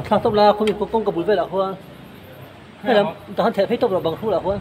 Rawn thlak tawp la khawmi kawngka bul velah khuan helam tah khan theh phei tawp loh bang hrulah khuan.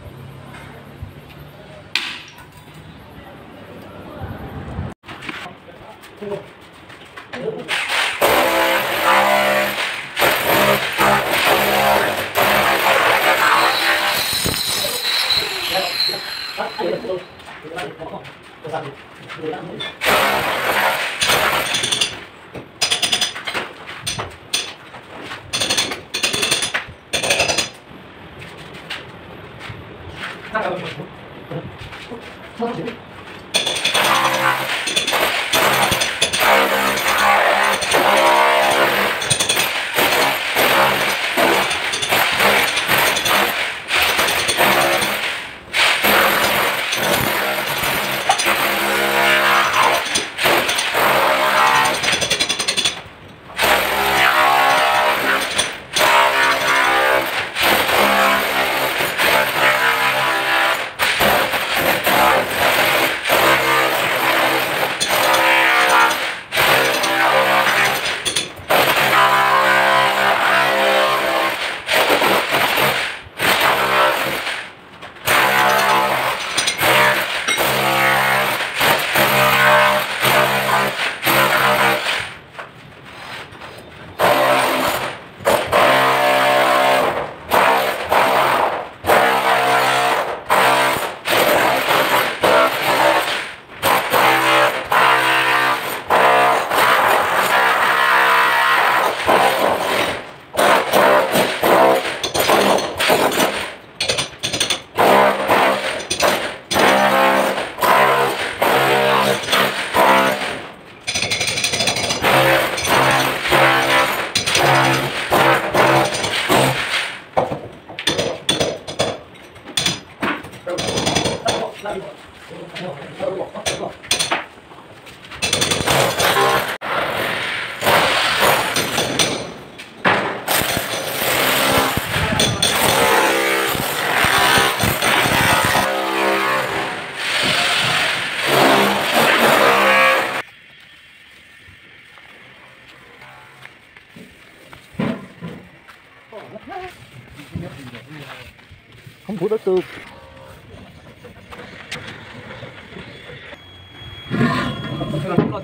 Không thủ đất từ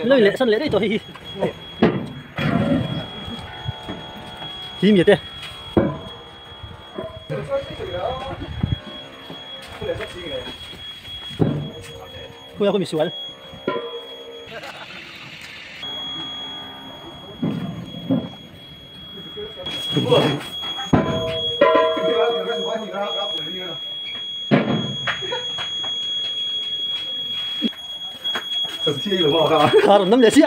nơi lệ sân lễ đây tôi hi miệt đấy. Kuya ko misual. 这是铁一龙，我靠！好，那么点钱。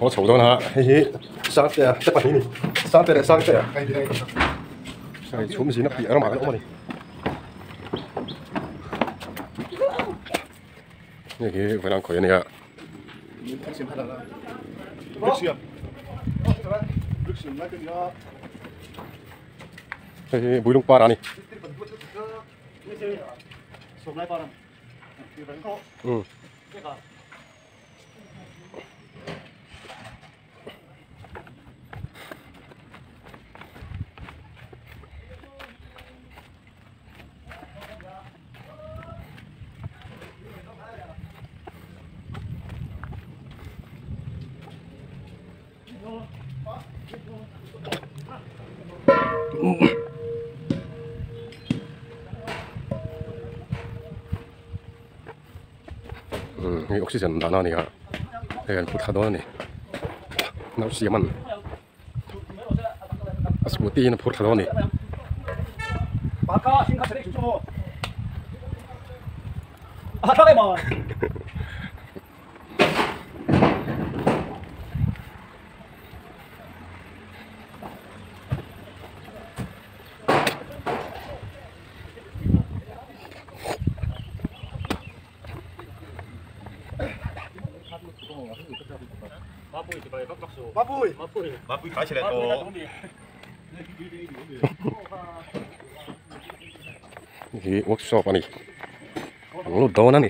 Haw chho dawn a hei hi Sangtea te pahnih a ni Sangtea leh Sangtea hei chhum zin a piah ramah an awm a ni hei hi vawiin khawi a nia. Hei hi Builung par a ni. Hei oxygen dahna a ni a hei an phur thla dawn a ni nau siam an a scooty in a phur thla dawn a ni. Hi workshop a ni an lut dawn a ni.